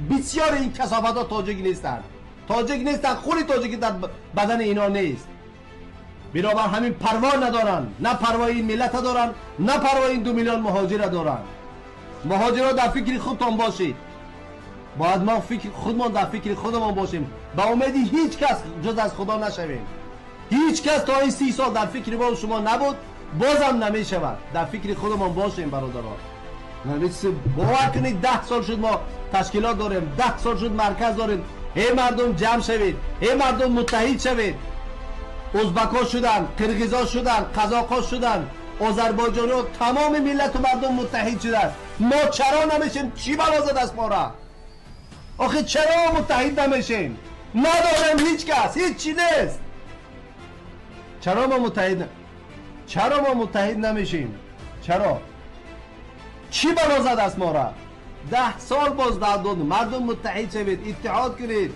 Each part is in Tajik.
Бисёри ин касофатҳо тоҷик нестанд, тоҷик нестанд, хуни тоҷикӣ дар бадани инҳо нест. Бинобар ҳамин парво надоранд, на парвои ин миллата доранд, на парвои ин 2 миллион муҳоҷира доранд. Муҳоҷиро, дар фикри худтон бошед. Бояд мо фикр худмон, дар фикри худамон бошем, ба умеди ҳеҷ кас ҷуз аз Худо нашавем. Ҳеҷ кас то ин 30 сол дар фикри мо шумо набуд, бозам намешавад. Дар фикри худамон бошем, бародарон. Бовар кунед, 10 сол шуд мо ташкилот дорем, 10 сол шуд марказ дорем. Эй мардум, ҷамъ шавед, эй мардум, муттаҳид шавед. Узбакҳо шуданд, қирғизо шуданд, қазоқҳо шуданд, озарбойҷониҳо, тамоми миллату мардум муттаҳид шуданд. Мо чаро намешем? Чӣ бало задаст мора охи? Чаро муттаҳид намешем? Надорем ҳеҷ кас, ҳеҷ чӣ нест. Чаро мо муттаҳид намешем? Чаро? Чӣ бало задаст мора? 10 сол боз дод. Мардум, муттаҳид шавед, иттиҳод кунед,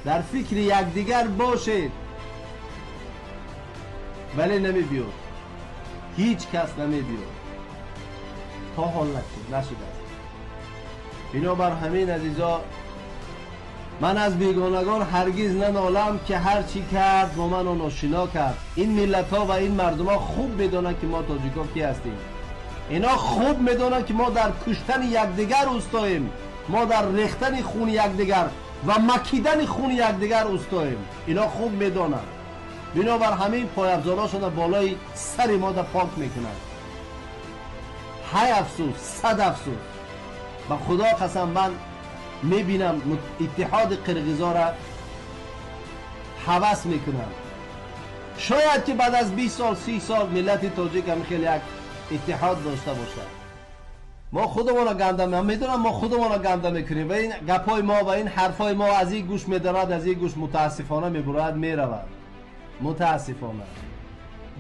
дар фикри якдигар бошед. Вале намебиёд, ҳеҷ кас намебиёд, то ҳол нашудааст. Бинобар ҳамин, азизо, ман аз бегонагон ҳаргиз нанолам, ки ҳар чӣ кард бо ман он ошино кард. Ин миллатҳо ва ин мардумҳо хуб медонанд, ки мо тоҷикҳо ки ҳастем. Ино хуб медонанд, ки мо дар куштани якдигар устоем, мо дар рехтани хуни якдигар ва макидани хуни якдигар устоем. Ино хуб медонанд. Бинобар ҳамин пойафзолошона болои сари мо да пок мекунанд. Ҳай, афсӯс, сад афсӯс! Ба Худо қасам, ман мебинам иттиҳоди қирғизора, ҳавас мекунам. Шояд ки баъд аз 20 сол, 30 сол миллати тоҷик ҳам хеле як иттиҳод дошта бошад. Мо худамона ганда, ман медонам, мо худамона ганда мекунем ва ин гапҳои мо ва ин ҳарфҳои мо аз ин гӯш медорад, аз ин гӯш мутаассифона мебурад, меравад. Мутаассифона,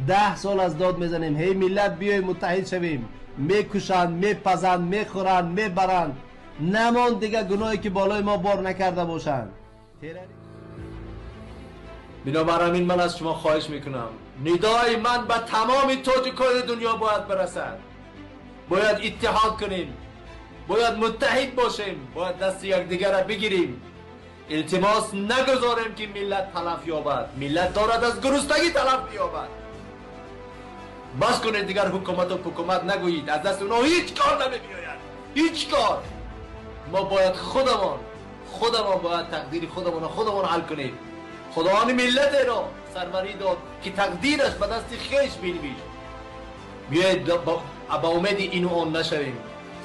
10 сол аз дод мезанем: «Ҳей, миллат, биёй муттаҳид шавем». Мекушанд, мепазанд, мехӯранд, мебаранд. Намонд дига гуноҳе ки болои мо бор накарда бошанд. Бинобар ҳамин ман аз шумо хоҳиш мекунам, нидои ман ба тамоми тоҷикони дунё бояд бирасад. Бояд иттиҳод кунем, бояд муттаҳид бошем, бояд дасти якдигарро бигирем. Илтимос, нагузорем, ки миллат талаф ёбад. Миллат дорад аз гуруснагӣ талаф меёбад. Бас кунед дигар, ҳукумату ҳукумат нагӯед. Аз даст онҳо ҳеҷ кор намебиёяд, ҳеҷ кор. Мо бояд худамон, худамон бояд тақдири худамонро худамон ҳал кунем. Худованд миллатеро сарварӣ дод, ки тақдираш ба дасти хеш бинавишт. Биёед, ба умеди ину он нашавем,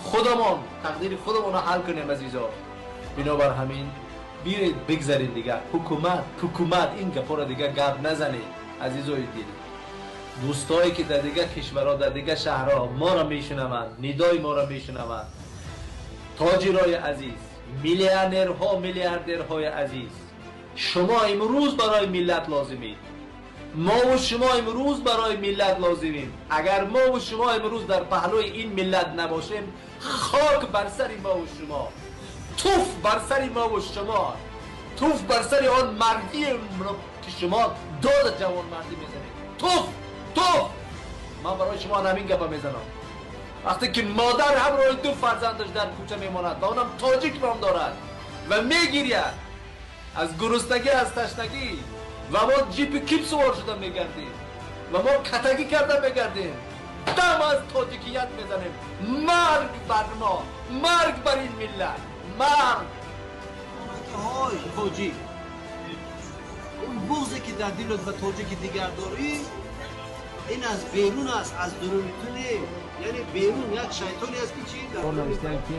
худамон тақдири худамонро ҳал кунем, азизо. Бинобар ҳамин биёед, бигзарем дигар ҳукумат, ҳукумат, ин гапҳоро дигар гап назанед. Азизои дил, дӯстое ки дар дигар кишварҳо, дар дигар шаҳрҳо моро мешунаванд, нидои моро мешунаванд, тоҷирои азиз, миллионерҳо, миллиардерҳои азиз, шумо имрӯз барои миллат лозимед. Мову шумо имрӯз барои миллат лозимем. Агар мову шумо имрӯз дар паҳлӯи ин миллат набошем, хок бар сари мову шумо, туф бар сари мову шумо, туф бар сари он мардие ки шумо дода ҷавонмардӣ мезанед. Туф, туф! Ман барои шумо ҳамин гапа мезанам. Вақте ки модар ҳамроҳи ду фарзандаш дар кӯча мемонад ва онам тоҷик ном дорад ва мегиряд аз гуруснагӣ, аз ташнагӣ, ва мо ҷипи кип сувор шуда мегардем ва мо катагӣ карда мегардем, дам аз тоҷикият мезанем. Марг бар мо, марг бар ин миллат, марг! Ҳой тоҷик, он буғзе ки дар дилот ба тоҷики дигар дорӣ, ин аз берун аст, аз дуруни ту не. Яъне берун як шайтоне аст, ки чи Навиштаам, ки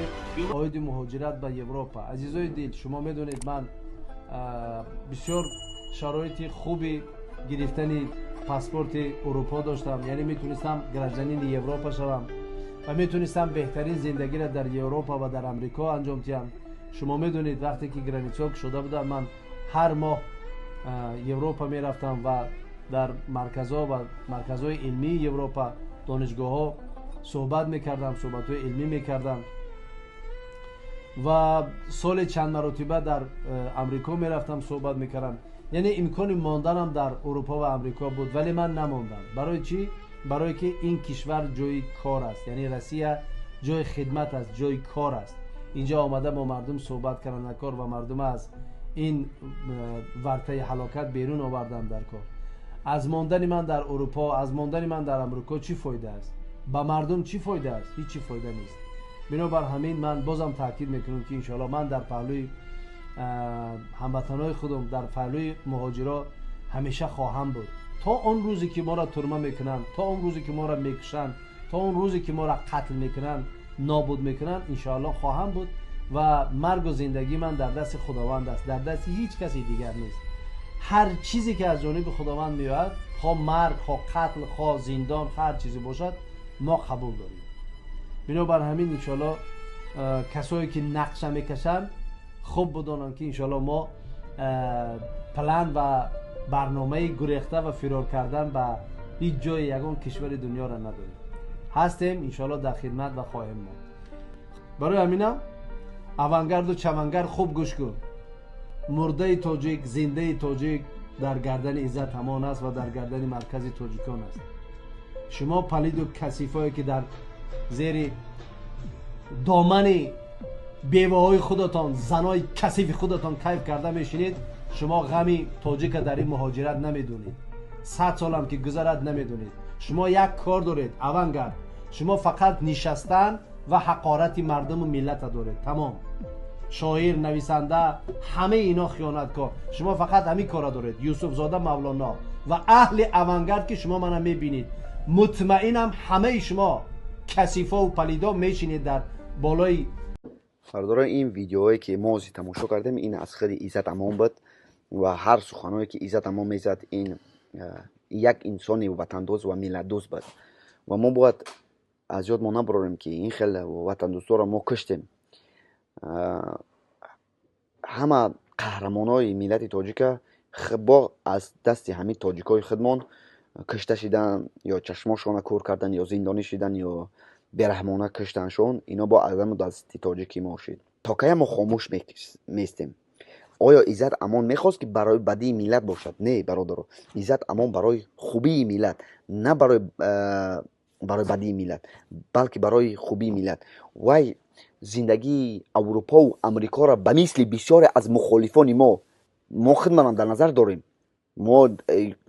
оиди муҳоҷират ба Европа. Азизои дил, шумо медонед, ман бисёр шароити хуби гирифтани паспорти Урупо доштам, яъне метунистам гражданини Европа шавам ва метунистам беҳтарин зиндагиро дар Европа ва дар Амрико анҷом диҳам. Шумо медонед, вақте ки границаҳо кушода буданд, ман ҳар моҳ Европа мерафтам ва дар марказҳо ва марказҳои илмии Европа, донишгоҳҳо суҳбат мекардам, суҳбатҳои илмӣ мекардам ва соли чанд маротиба дар Амрико мерафтам, суҳбат мекардам. Яъне имкони монданам дар Урупо ва Амрико буд, вале ман намондам. Барои чӣ? Барое ки ин кишвар ҷои кор аст, яъне Россия ҷои хидмат аст, ҷои кор аст. инҷа омада бо мардум суҳбат кардан дар кор ва мардум аз ин вартаи ҳалокат берун овардан дар кор. Аз мондани ман дар Урупо, аз мондани ман дар Амрико чӣ фоида аст? Ба мардум чӣ фоида аст? Ҳеҷ чӣ фоида нест. Бинобар ҳамин ман бозам таъкид мекунам, ки иншоалло ман дар паҳлӯи ҳамватанҳои худам, дар паҳлӯи муҳоҷиро ҳамеша хоҳам буд. То он рӯзе ки моро турма мекунанд, то он рӯзе ки моро мекушанд, то он рӯзе ки моро қатл мекунанд, нобуд мекунанд, иншоалло хоҳам буд ва маргу зиндагии ман дар дасти Худованд аст, дар дасти ҳеҷ каси дигар нест. Ҳар чизе ки аз ҷониби Худованд меояд, хо марг, хо қатл, хо зиндон, ҳар чизе бошад, мо қабул дорем. Бинобар ҳамин иншоалло касое ки нақша мекашанд, хуб бидонанд, ки иншоалло мо план ва барномаи гурехта ва фирор кардан ба ҳеҷ ҷои ягон кишвари дунёро надорем. Ҳастем иншоалло дар хидмат ва хоҳем монд. Барои ҳаминам авангарду чавангард хуб гӯш кун. Мурдаи тоҷик, зиндаи тоҷик дар гардани Иззат Амон аст ва дар гардани маркази тоҷикон аст. Шумо палиду касифое ки дар зери домани беваҳои худатон, занои касифи худатон кайф карда мешинед, шумо ғами тоҷика дар ин муҳоҷират намедонед. 100 солам ки гузарад намедонед. Шумо як кор доред, авангард. Шумо фақат нишастан ва ҳақорати мардуму миллата доред. Тамом. Шоир, нависанда, ҳамаи ино хиёнаткор. Шумо фақат ҳамин кора доред. Юсуфзода Мавлоно ва аҳли авангард ки шумо мана мебинед. Мутмаинам ҳамаи шумо касифову палидо мешинед дар болои Сардора, ин видеое ки мо ҳозир тамошо кардем, ин аз худи Иззат Амон буд ва ҳар суханое ки Иззат Амон мезад, ин як инсони ватандӯст ва миллатдӯст буд ва мо бояд аз ёд мо набарорем, ки ин хел ватандӯстҳоро мо куштем. Ҳама қаҳрамонои миллати тоҷика бо аз дасти ҳамин тоҷикои худмон кушта шидан, ё чашмошона кӯр кардан, ё зиндонӣ шидан, ё бераҳмона куштаншон. Ино бо аз дасти тоҷики мо шид. То кая мо хомӯш местем? Оё Иззат Амон мехост, ки барои бадии миллат бошад? Не, бародаро, Иззат Амон барои хубии миллат, на барои бадии миллат, балки барои хубии миллат. Вай зиндагии Аврупову Амрикоро ба мисли бисёре аз мухолифони мо, мо худмонам дар назар дорем, мо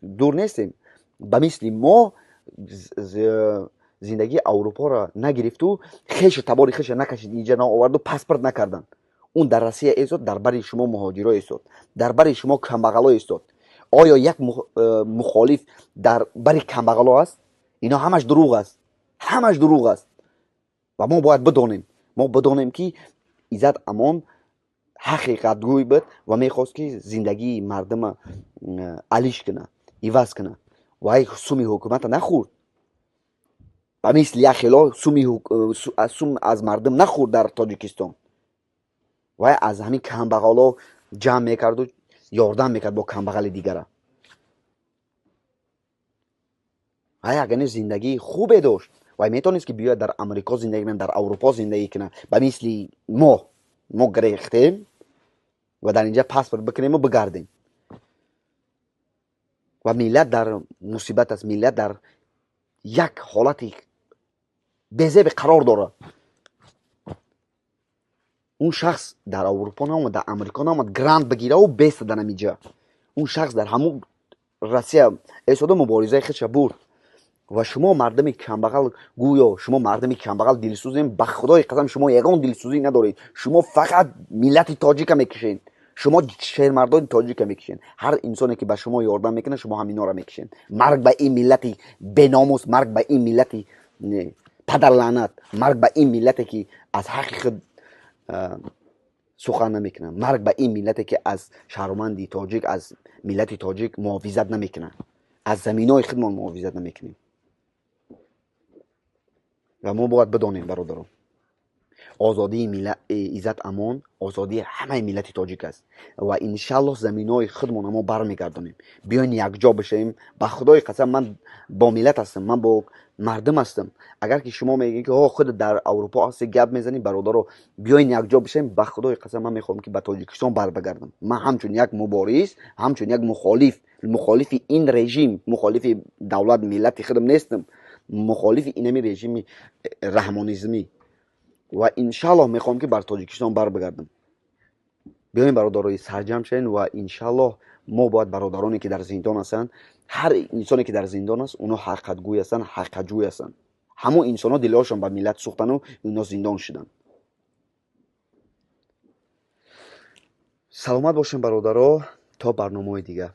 дур нестем, ба мисли мо зиндагии Аврупоро нагирифту хешу табори хеша накашид, инҷа наоварду, паспорт накарданд. Он дар Россия истод, дар бари шумо муҳоҷиро истод, дар бари шумо камбағало истод. Оё як мухолиф дар бари камбағало аст? Ино ҳамаш дурӯғ аст, ҳамаш дурӯғ аст. Ва мо бояд бидонем, мо бидонем, ки Иззат Амон ҳақиқатгӯй буд ва мехост, ки зиндагии мардума алиш кунад, иваз кунад. Вай суми ҳукумата нахӯрд, ба мисли як хело сум аз мардум нахӯрд дар Тоҷикистон. Вай аз ҳамин камбағало ҷамъ мекарду ёрдам мекард бо камбағали дигара. Вай агане зиндагии хубе дошт, вай метавонист, ки биёяд дар Амрико зиндагӣ кунад, дар Аврупо зиндагӣ кунад, ба мисли мо. Мо гирехтем ва дар инҷа паспорт бикунему бигардем. Ва миллат дар мусибат аст, миллат дар як ҳолати безебе қарор дорад. Он шахс дар Аврупо наомад, дар Амрико наомад грант бигираву беста дар ҳамиҷа. Он шахс дар ҳамун Россия эстода, муборизаи худша бурд. Ва шумо мардуми камбағал, гӯё шумо мардуми камбағал дилсӯзем. Ба Худои қасам, шумо ягон дилсӯзӣ надоред. Шумо фақат миллати тоҷика мекушед, шумо шермардони тоҷика мекушед. Ҳар инсоне ки ба шумо ёрдам мекунад, шумо ҳаминора мекушед. Марг ба ин миллати беномус, марг ба ин миллати падарлаънат, марг ба ин миллате ки аз ҳаққи худ сухан намекунад, марг ба ин миллате ки аз шаҳрванди тоҷик, аз миллати тоҷик муҳофизат намекунад. Аз заминои худмон муҳофизат намекунем. Ва мо бояд бидонем, бародарон, озодии Иззат Амон озодии ҳамаи миллати тоҷик аст ва иншаллоҳ заминои худмона мо бармегардонем. Биёин якҷо бишавем. Ба Худои қасам, ман бо миллат ҳастам, ман бо мардум ҳастам. Агар ки шумо мегӯед, ки худ дар Аврупо ҳасти, гап мезанӣ, бародаро, биёин якҷо бишавем. Ба Худои қасам, ман мехоҳам, ки ба Тоҷикистон барбагардам. Ман ҳамчун як мубориз, ҳамчун як мухолиф, мухолифи ин режим, мухолифи давлат, миллати худам нестам, мухолифи инами режими раҳмонизмӣ. Ва иншаллоҳ мехоҳам, ки бар Тоҷикистон бар бигардам. Биёем, бародарои, сарҷамъ шавем ва иншаллоҳ мо бояд бародароне, ки дар зиндон ҳастанд, ҳар инсоне, ки дар зиндон аст, онҳо ҳақиқатгӯй ҳастанд, ҳақиқатҷӯй ҳастанд. Ҳамон инсонҳо дилҳошон ба миллат сӯхтану инҳо зиндон шуданд. Саломат бошем, бародаро, то барномаҳои дигар.